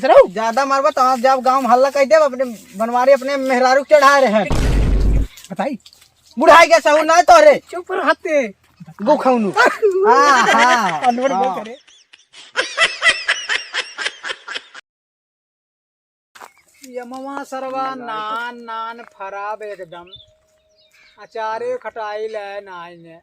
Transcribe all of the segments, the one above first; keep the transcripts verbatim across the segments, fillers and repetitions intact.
ज्यादा मारबा तो आप जाब गाँव में हल्ला कर देब, अपने बनवारी अपने मेहरारू के चढ़ा रहे हैं। बताई। बुढ़ाई के सहू ना तोहरे। चुप रहते। गो खौनू। हाँ, हाँ। अनवर हाँ। बोलते रे। यमवा सरवा नान नान फराब एकदम। अचारे खटाई ले नाई ने।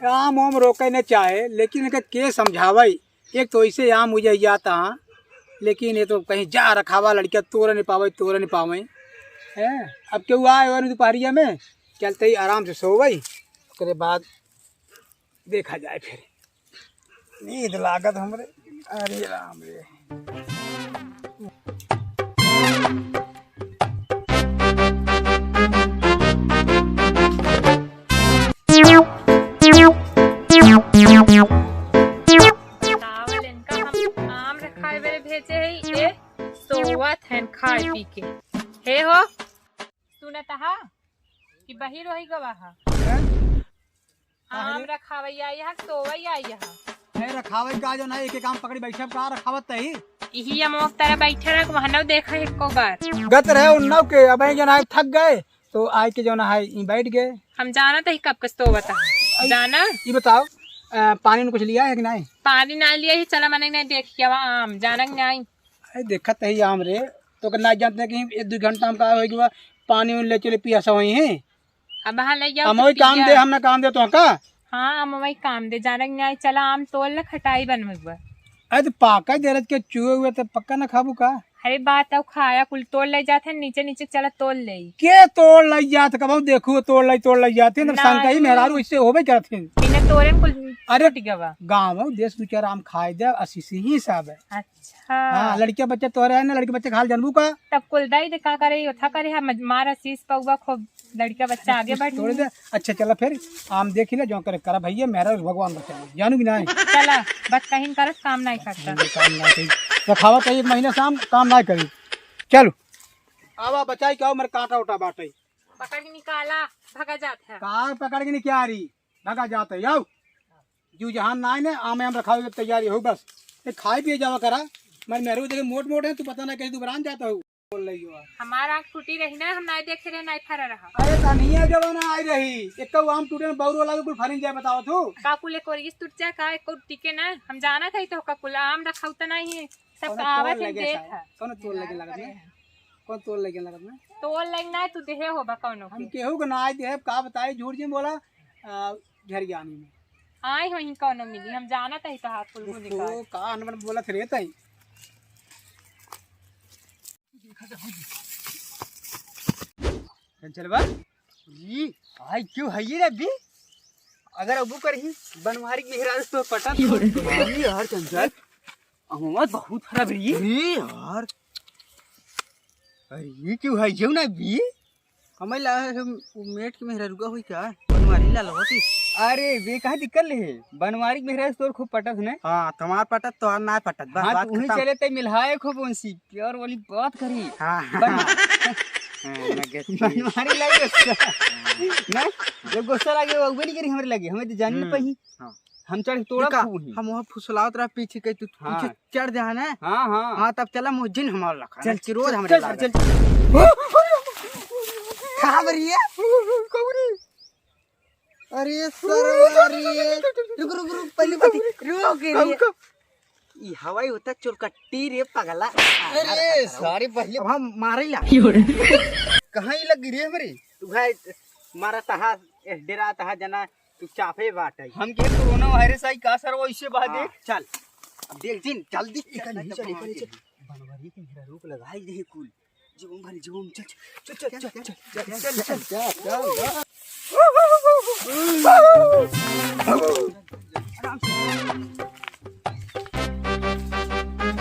आम ओम रोके न चाहे, लेकिन इनके के समझावई? एक तो ऐसे आम उजै जाता, लेकिन ये तो कहीं जा रखावा, लड़किया तोड़ न पावै, तोड़ न पावै। हैं? अब केहू आए और दुपहरिया में, चलते ही आराम से सोवई, ओकरे बाद देखा जाए फिर। नींद लागत हमरे। अरे राम रे। बतावल इनका हम आम रखाए बरे भेजे है, ये सोवत हैं खाए पी के। हे हो, सुनत हा कि बहिर होई गवा हा? हैं? आम अरे। रखावै आई हा, सोवै आई हा। है रखावै का, जो ना एक एक आम पकड़ी बैठब का, रखावत तही। इही हम ओक तरह बैठे रह, वहनौ देखा एको बार। गत रहे उन्नौ के, अब जो ना थक गए, तो आए के जो ना है, ई बैठ गए। हम जाना तही कब के सोवत हा। आई, जाना? ई बताओ, अ, पानी में कुछ लिया है कि नहीं? पानी ना लिया ही, चला मने नहीं देखिए, वहाँ आम, जाना कि नहीं? अरे देखत ही आम रे, तो के ना जानते कि एक दो घंटा हम का होई गवा, पानी उन ले चले पिया सवई है। अब हाँ ले जाओ हम तो वही काम पिया। दे, हम ना काम दे तो का? हाँ, हम वही काम दे, जाना कि नहीं, चला आम तोड़ ले, खटाई बनवे बा। अरे तो पाका दे रत के चुए हुए तो पक्का ना खाबू का? अरे बात अब खाया कुल तोड़ ले जाते हैं, नीचे नीचे चला तोड़ ले। के तोड़ ले जात कब देखू तोड़ ले, तोड़ ले जाते हैं, ना शंका ही नहीं। मेहरारू इससे होबे करत हैं। बिना तोड़े कुल अरे टूट गवा। गाँव देश दो चार आम खाए दे, असी से ही हिसाब है। अच्छा। हाँ, लड़किया बच्चा तोहरे है ना, लड़के बच्चे खाल जानबू का? तब कुल दाई दे का करे, ओथा करे, हम मार आशीष पौवा खूब लड़किया बच्चा आगे बढ़ी। छोड़ दे। अच्छा चला फिर, आम देखी ले, जो करे करा भैया, मेहरा भगवान बचावे, जानू कि नहीं? चला, बस कहीं करत काम नहीं करता। काम नहीं करी। रखावा तो एक महीना से आम काम नहीं करी। चलो। आवा बचाई के आओ, मेरे कांटा उटा बाटे। पकड़ के निकाला, भगा जात है। का पकड़ के निकाली? भगा जात है, आओ। जू जहान ना आए ने, आमे हम रखावे के तैयारी हो बस। ते खाए पिए जावा करा। मर मेहरू देखे मोट मोट है, तू पता ना कैसे दुबरान जाता हो। बोल रही हो। हमार आँख फूटी रही ना, हम नाई देखे रहे, नाई फरा रहा। अरे तनिया जब ना आई रही, एक आम टूटे में बौरो लागे कुल फरिन जाए, बताओ तू। का कुल एक ओरिस टूट जाए का, एको टिके ना। हम जाना था तो का कुल आम रखा उतना ही है। सब कौनो आवे तोड़ थे लगे देख साहब, है। कौनो तोड़ लगे लगत ना। कौन तोड़ लगे लगत ना? तोड़ लगे ना, तू देहे होबा कौनो हम के। केहू के ना आए देहे, का बताई, झूठ जिन बोला, आ, झरियानी में। आई होई कौनो मिली, हम जानत हई तोहार कुल गुण ओहो, निकाल। का अनबन बोलत रे तई? चंचलवा, ई, आई क्यों है ये रे बी? अगर अबू करही, बनवारी के मेहरारू तो पटा तो। ई यार चंचल, अहमद बहुत खराब है ये। अरे यार, अरे ये क्यों है, ये ना बी? हमें ला, हम, वो मेट के मेहरारुआ होई का? बनवारी ला लो की। अरे, बे, कहाँ दिक्कत ले है? बनवारी के मेहरारू तोर खूब पटत है ना? हाँ, तुम्हार पटत, तोहार ना पटत, बस हाँ, बात तो वहीं खत्म। चले ते मिलहाए खूब उनसी, प्यार वाली बात करी। हाँ। बन- हाँ, मैं गलती। बनवारी लगे गुस्सा। ना? जब गुस्सा लगे, वो भी नहीं करी हमारे लगे, हमें तो जान नहीं हम्म, पाई। हाँ। हम चढ़ तोड़ा देखा, खूब ही। हम वहाँ फुसलावत रहा पीछे के, तू हाँ। पीछे चढ़ जा ना। हाँ, हाँ। हाँ, तब चला मोजिन हमार लखा चल, ना, कि रोज चल, हमरे चल, लागत। चल, चल। कहाँ पर ये? कौड़ी। अरे सरवा रे। रुक, रुक, रुक, पहले बात रुक, रुक, रुक। ई हवाई होता चोरकट्टी रे पगला। अरे, सारे पहले अब हम मारे ला। कहाँ ही लग गिरी हमरे? तू भाई मारा तहा, ए, डेरा तहा जना, तू चापे बाटे। हम के कोरोना वायरस आई का सर, वो इससे बात हाँ, देख। चल। अब देख जिन, जल्दी निकल, चल, निकल, चल, निकल, निकल। चल। बनवारी के मेरा रोक लगाई दे कुल। जूम भरी जूम, चल, चल, चल, चल, चल, चल, चल, चल। आराम से।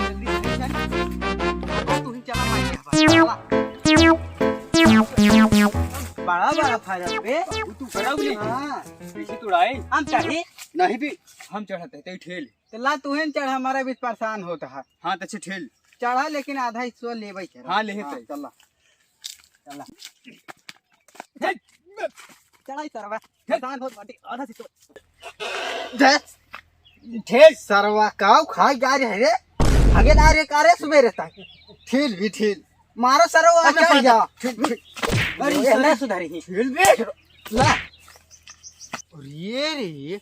जल्दी से चल। तू ही चला मार के हवा। बड़ा बड़ा फायदा बे। तू, तू करा बोली। हाँ। पीछे तू उड़ाए। हम चढ़े। नहीं भी, हम चढ़ते, ते ठेल। तो ला तू ही चढ़, हमारा भी परेशान होता है। हाँ, तो अच्छा ठेल। चढ़ा, लेकिन आधा हिस्सा लेबै के। हाँ, लेहे हाँ, तै। चला। चला। चढ़ाई सरवा। परेशान होत बाटी, आधा हिस्सा। जय। ठेल सरवा, काऊ खाई जा रहे रे? हगे ना रे, का रे सुबेरे तक? ठीक भी ठीक। मारो सरऊ, आ अबे चल पागल। जा। ठीक, ठीक। अरे, ये सारे ना सुधारी ही। ठीक भी। ला। और ये रे,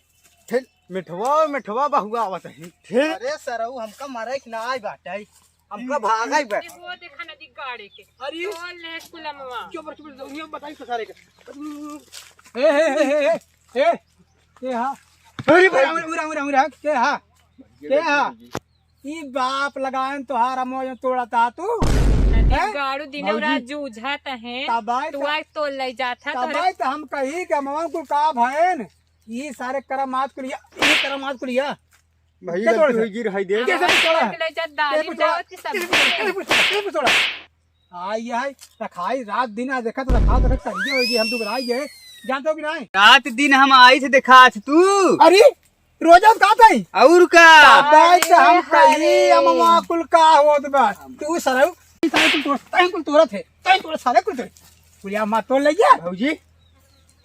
ठीक। मिठवा, मिठवा बहुआ आवत है। ठीक। अरे सरऊ, हमका मारे के ना आई बाटे। हमका भागाई बा। ये वो देखा नदी गाड़े के। अरे। तोल ले कुलमवा। चुप, चुप, चुप, ये बताई तो सारे के। ए, ए, ए, ए, ए, ए, के हा? अरे, उरा, उरा, उरा, उरा, के हा? के हा? ई बाप लगाएन तोहार अमवा जो तोड़त हा तू? नदी हैं? गाड़ू दिनौ रात भौजी। जूझत है। तब आए तू तो, आज तोल ले जात है तब तोहरे। आए तो हम कही कि अमवा को का भएन? ई सारे करमात को लिया, ई करमात को लिया। भई, के गलती तोड़ होई गिर, हाय दे। कैसे तोड़ा? ले जा, दाली कैसे तोड़ा? लावत की सब्जी कैसे तोड़ा? कैसे तोड़ा? आई है, रखाई रात दिन आ देखत, रखा देखत करिए होई, हम दुबराई गए, जानते हो कि नहीं? रात दिन हम आई थे देखा आज तू। अरे, रोजा का तई? और का? बात अरे हम कही, हाय। हम माकुल का होत बा। तू सरऊ, तई कुल तोड़, तई कुल तोड़त है, तई तोड़ सारे कुल तोड़। पुलिया मार तोड़ ले गया। भौजी,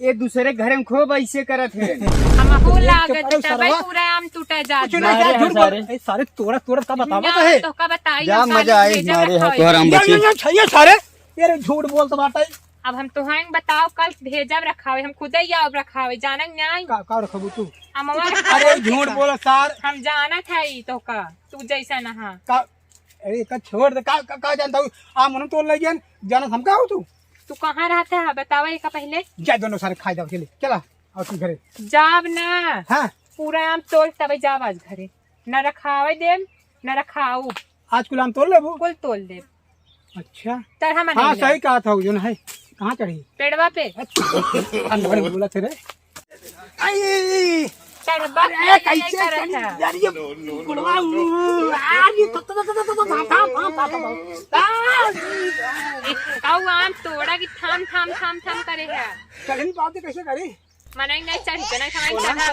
ये दूसरे घरे में खूब ऐसे करत है। हमहू अरे, लागत चुप रहो, तबे सरवा। पूरा आम टूटे जात कुछ बा। नहीं, मारे झूठ हैं बोल। सारे। ए, सारे तोरा, तोरा का बतावा ना, तो है। तो का बताई, जा, हम मजा सारे आई, भेजब मारे रखा हैं, हुए। तोहरा हम या, बची। या, या, या, सारे। ये रे झूठ बोलत बाटे। अब हम तोहाइन बताओ, कल भेजब रखावे, हम खुदे ही आउब रखावे, जानत नाई। का, का रखबू तू? हम वहाँ अरे, रखावे झूठ का। बोलत सार। हम जानत है ई तो का, तू जैसा नहा। का, अरे, का छोड़ दे, का, का, का जानता हूँ? आ, मनो तोड़ ले गया, जानत हम का हो तू? तू कहाँ रहता है, बतावा एका पहिले। जा दोनों सारे खाए जाओ, चले, चला, आओ तू घरे। जाब ना। हाँ। पूरा आम तोड़ तबे जाब आज घरे। न रखावे देम, न रखाऊ। आज कुल आम तोड़ लेबू? कुल तोड़ लेब। अच्छा। चढ़ा मन हाँ, ले। सही कहा था, जो न है। कहाँ चढ़ी? पेड़वा पे। अच्छा, अंदर में बोला तेरे। आई। चढ़बा अरे, नहीं कैसे करत चढ़ी? है। यार, ये गुड़वा, ऊ, यार, ये तो, तो, तो, आ, काऊ आम तोड़ा कि थाम, थाम, थाम, थाम करे है। चढ़ी बात कैसे करी? मनई नहीं चढ़ी, तो नहीं समझ बोला। चढ़ा।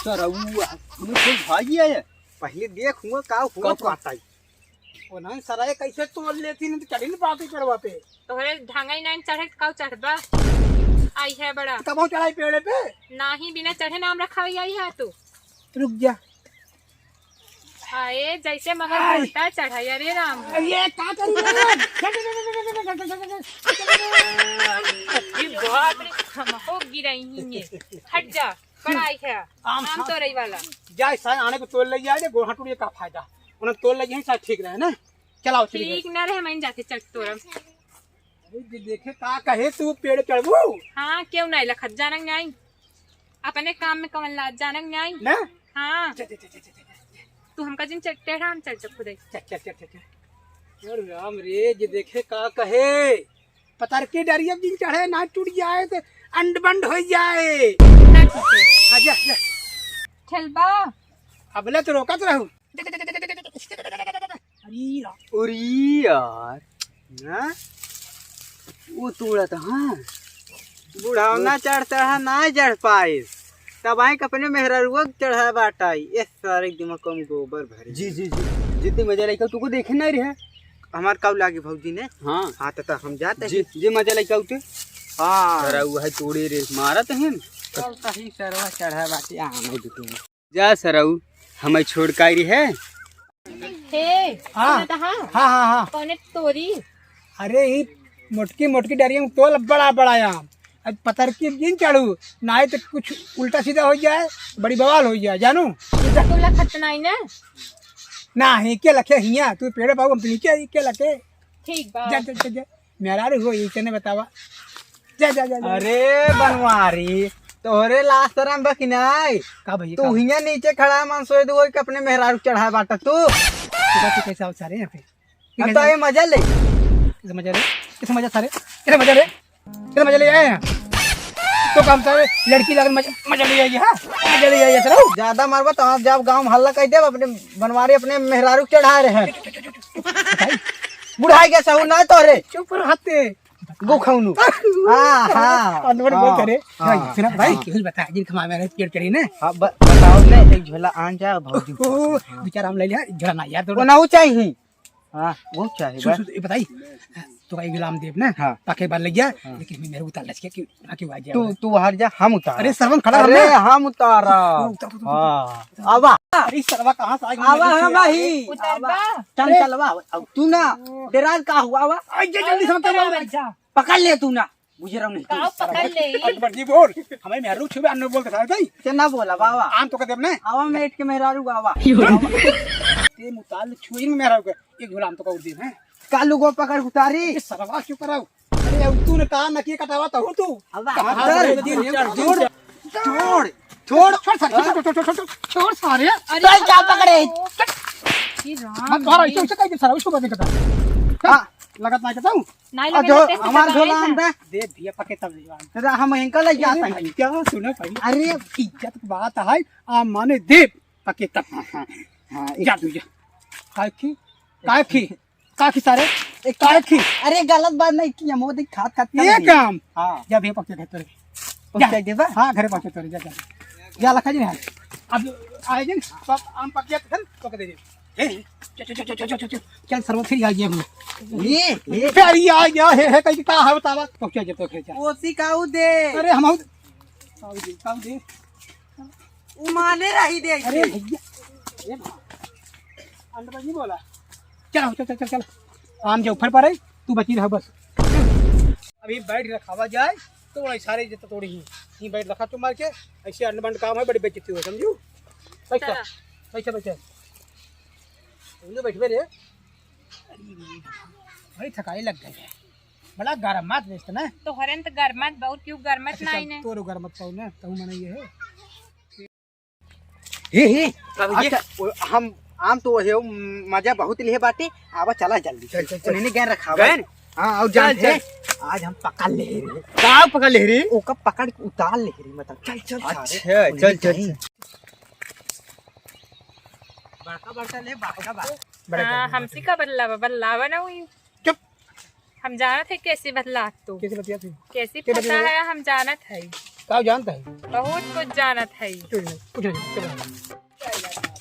सरउआ, तू कोई भागी है? पहले देख हुआ का हुआ का, तो का? आता ही। ओ नहीं, सराय कैसे तोड़ लेती, नहीं तो चढ़ी नहीं पाती पेड़वा पे। तोहरे ढंगई नहीं चढ़े, काऊ चढ़बा? आई है बड़ा। तो कबहू चढ़ाई पेड़े पे? नाही, बिना चढ़े नाम रखाई आई है तू। रुक जा। आए, जैसे मगर आय। उल्टा चढ़ाई, अरे राम। ये का करी रे? ये बाप रे, हम हो गिरई ही है। हट जा, बड़ा आई है। आम आम खा। तोरई वाला। जा, साय आने को तोड़ ले जाए, गोड़ हाथ टूट के का फायदा? उन्हें तोड़ ले जाए, साय ठीक रहे ना। चलाओ, चली ठीक गई। ना रहे, मैं जाके चट तोड़म। अरे, जे देखे का कहे तू पेड़ चढ़बू? हाँ, क्यों नहीं लखत, जानक नहीं। अपने काम में कवन लाज, जानक नहीं। ना? हाँ। जा, जा, जा। तू हमका जिन चट, टेढ़ा हम चल चल खुदे। चल, चल, चल, चल, चल। अरे राम रे, जे देखे का कहे। पतर के डरिया जिन चढ़े ना टूट जाए, तो अंड बंड हो जाए। ना टूटे। आ जा, जा। खेलबा। अबले तो रोकत रहू। अरे यार। अरे यार, ना? वो तोड़ा था, हाँ। बुढ़ावना चढ़ चढ़ा ना चढ़ पाइस। तब आए के अपने मेहरारुआ के चढ़ा बाटाई। ए सारे दिमाग कम गोबर भरे। जी, जी, जी। जितनी मजा लइका तुको देखे ना रहे। हमार काऊ लागी भौजी ने। हाँ। हाँ, तो, तो हम जाते जी, हैं। जी, मजा लइका उठे। हाँ। अरे वो है तोड़े रे, मारा तो है। चल सही सरवा चढ़ा बाटे, आने दे तू। जा सरऊ, हमें छोड़ काई रही है? हे, हाँ। सुनत हा? हाँ, हाँ, हाँ। कौने तोरी? अरे, ई मोटकी, मोटकी डरिया में तोल बड़ा, बड़ा आम। अब पतरकी जिन चढ़ू, नाहीं तो कुछ उल्टा सीधा हो जाए, बड़ी बवाल हो जाए, जानू? इधर तो लखत नाहीं ना? नाहीं, के लखे हिया? तू पेड़े पाऊ, हम तो नीचे ही, के लखे? ठीक बा। जा, जा, जा, जा। मेहरारू हो, ये तने बतावा। जा, जा, जा, जा। अरे बनवारी, तोहरे लाज शरम बा कि नाई? का भैया, तू का? हियाँ नीचे खड़ा है, मन सोए दुओ के अपने मेहरारू चढ़ाए बाटा तू। तू बात कैसे आओ सारे यहाँ पे? अब तो ये मजा ले। कैसे मजा ले? कैसे मजा सारे? कैसे मजा ले? कैसे मजा ले आए हैं? तो काम सारे लड़की लगन मजा, मजा ले आइए, हाँ? मजा ले आइए सर। ज्यादा मारबा तो आप जाओ गाँव में हल्ला कर दे, अपने बनवारी अपने मेहरारू चढ़ा रहे हैं। बुढ़ाई के सहूर ना तोहरे। चुप रहते। गो खाउनु। हाँ, हाँ। अनवर बोल करे। हाँ, भाई, सुना भाई, हाँ। केहू बता, जिन खमा में पेड़ चढ़ी ने। हाँ, ब-, बताओ ने, एक झोला आन जा, भौजी। ओ, बेचारा हम ले लिया, एक झोला ना यार, तो वो ना वो चाहिए। हाँ, वो चाहिए, सुन, बस। सुन, ये बताई, तो एक गुलाम देब ना, हाँ। ताके बार लग गया, हाँ। लेकिन मैं मेरे उतार लचके कि, ना कि आ जाए तू, वाला। तू बाहर जा, हम उतार। अरे सरवन खड़ा अरे, रहना। हम उतार। उतार, उतार, उतार, हाँ। उतार। आवा। अरे सरवा कहाँ से आ गई? आवा, हम आही। उतार आवा। बा। चल, अरे। चलवा, अब तू ना, डेराल का हुआ, आवा। आ जा, जल्दी से उतार, उतार, उतार। जा। पकड़ ले तू ना, गुजरम नहीं। का पकड़ ले? अकबर जी बोल, हमें मेहरू छुबे अन्नो बोल के साथ भाई। ते ना बोला, बाबा। आम तो का देब ना। आवा मेट के मेहरारू, आवा। ते मुताल छुइन मेहरारू के, एक गुलाम तो का उड़ देब, हैं? कालू को पकड़ उतारी। ये सरवा क्यों कराऊ? अरे, अब तूने कहा ना कि कटावा तो हो तू। अब कहाँ उतार, से दिन दिन चार, दिन छोड़, चार। छोड़, छोड़। छोड़ सारे, छोड़, छोड़, छोड़, छोड़, छोड़ सारे। अरे, चल, क्या पकड़े? ये राम मत धरो, रे। इसे, इसे कहीं सारा, उसको मत दिखता। हाँ। लगत ना कहता हूँ। नहीं आ, लगे जो तो कैसे हमार पकड़े झोला था? आंदा। दे दिया पके तब जवान। तेरा हम इनका ले जाता अरे है। भाई, क्या सुना भाई? अरे। इज्जत की बात है, आ माने दे पके तब। हाँ, हाँ, हाँ, एक जा तू जा। काय की? काय की? काय की सारे? एक काय की? अरे गलत बात नहीं की, हम वो देख खात खात ये नहीं। काम? हाँ। जा भैया पके घर तोरे। पहुंचा जा। देबा? हाँ, घरे पहुंचा तोरे, जा, जा। जा लखा जी ने हाथ। अब आए दिन, सब आम पक गया तो फिर पक दे दे। ए, चल, चल, चल, चल, चल, चल, चल, सरवा फिर आ गया हम। ये, ये। फिर ये आ गया, हे, हे, कहीं का है बतावा? पहुंचा जब तो फिर जा। ओसी काऊ दे। अरे, हम आऊ, काऊ दे, काऊ दे। उमाले रही दे अरे इसे। भैया, ए भा-, अंडा नहीं बोला। चल, चल, चल, चल, चल। आम जो ऊपर पर है, तू बची रह बस। अभी बैठ रखावा जाए, तो बड़ा सारे जब तोड़ी ही। ही बैठ रखा तू मार के, ऐसे अंड बंड काम है, बड़ी बेइज्जती हो, समझू? बैठ जा, चला। बैठ जा, बैठ जा। समझू, बैठबे रे। अरे, बड़ी थकाई लग गई है। बड़ा गरमात व्यस्त ना। तो हरेन तो गरमात बहुत क्यों गरमात अच्छा, नहीं चल, ने। तोरो गरमात पाऊ ना, तहु मने ये है। हे, हे, का भैया? अच्छा, ओ, हम, आम तो वही हो, म-, मजा बहुत लिहे बाटे। आवा, चला जल्दी। चल, चल, चल। उन्हें गैन रखावा। गैन? हाँ, और चल, जानते हैं, चल। आज हम पकड़ ले रहे। का पकड़ ले रहे? ओका पकड़ के उतार ले रहे, मतलब। चल, चल, सारे। अच्छा, उन्हें चल, चल, कहीं। चल। बड़का, बड़का ले, बड़का, बड़का। बड़का, हाँ, बड़का। हमसे का बदलावा, बदलावा ना हुई। चुप। हम जानत है कैसे बदलात तू। कैसे बतियात है? कैसे के फंसा बतियात? है, हम जानत है। का जानत है? बहुत कुछ जानत है। कुछ नहीं, कुछ नहीं, चुप रहो।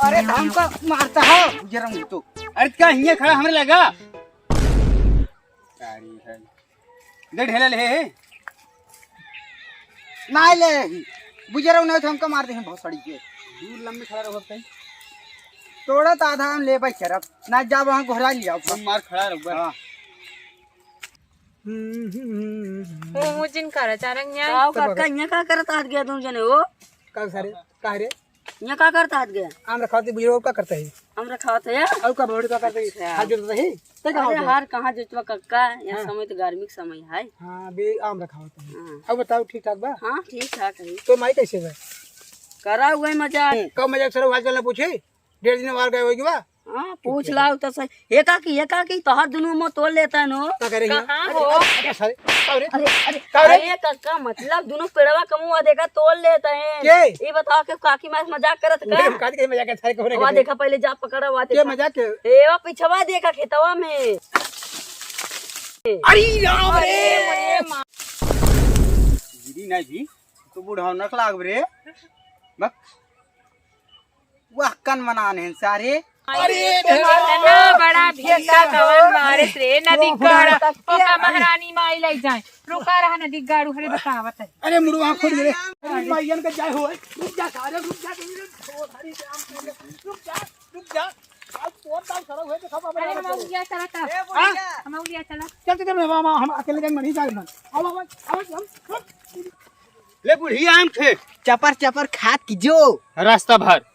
अरे, हमका मारता है, गुजर रहा हूँ तो। अरे, का हियाँ खड़ा हमरे लगा? सारी है। दे ढेला ले, हे, हे। ना ले, बुजरऊ ना तो हमका मार दे, बहुत सड़ी के। दूर लंबे खड़ा रहो कहीं। तोड़ा तो आधा हम ले भाई शरब, ना जा वहाँ घोड़ा ले आओ। हम मार खड़ा रहो। हाँ। हम्म, हम्म, हम्म, हम्म। ओ, वो जिन करा चारंग न्याय। का, का, का, यहाँ का करत हाथ गया तुम जने हो? का सारे, का रे? यहाँ का करता हाथ गया? आम रखावत है, बुजुर्ग का करता है? आम रखावत है? और का बड़ी का करता है? अच्छा। हाथ जोड़ता है? ते कहाँ अरे होता है? हार कहाँ जोतवा कक्का? यहाँ हाँ। समय तो गर्मी के समय है। हाँ, अभी आम रखावत है। हाँ। अब बताओ, ठीक ठाक बा? हाँ, ठीक ठाक है। तो माई कैसे बा? करा हुआ है मजाक। कब मजाक सर, आजकल ना पूछे? डेढ़ दिन बाहर गए होगी बा? हाँ, पूछ लाओ तो सही। एकाकी, एकाकी तोहर दुनू मुँह तोड़ लेता है नो। का करे हियाँ? कहाँ अरे, हो? अरे, अरे, सारे, का रे? अरे, अरे, का रे? अरे, कक्का, मतलब, दुनू पेड़वा के मुँह देखा तोड़ लेता है। के? ये बताओ कि काकी माँ से मजाक करत का? हम काकी के मजाक करत, सारे कहो रे वहाँ के। देखा, पहले जा पकड़ा, वहाँ के देखा। मजाक के? ए, वहाँ पिछवा देखा खेतवा में। अरे राम अरे, रे! अरे माँ। गिरी नहीं जी, तो बुढ़ौनक लाग रे। बक। वाह, कन मनान है सारे। अरे, इतना बड़ा भीता कवन मारे रे, नदी गाड़ा, ओका महारानी माई ले जाए। रुका रहा नदी गाड़ू, हरे बतावत है। अरे, मुड़वा खोल रे। अरे, माइयन का जाए हो, रुक जा सारे, रुक जा, रुक जा, रुक जा, रुक जा। अब तोर दाल सड़ा हुए, देखा बाबा। अरे, हम उलिया चला था। हाँ? हम उलिया चला। चल, चल, चल, हम, हम अकेले जाएंगे, नहीं जाएंगे। आओ, आओ, आओ, आओ। ले बुढ़िया आम खे। चपर चपर खात की जो। रास्ता भर।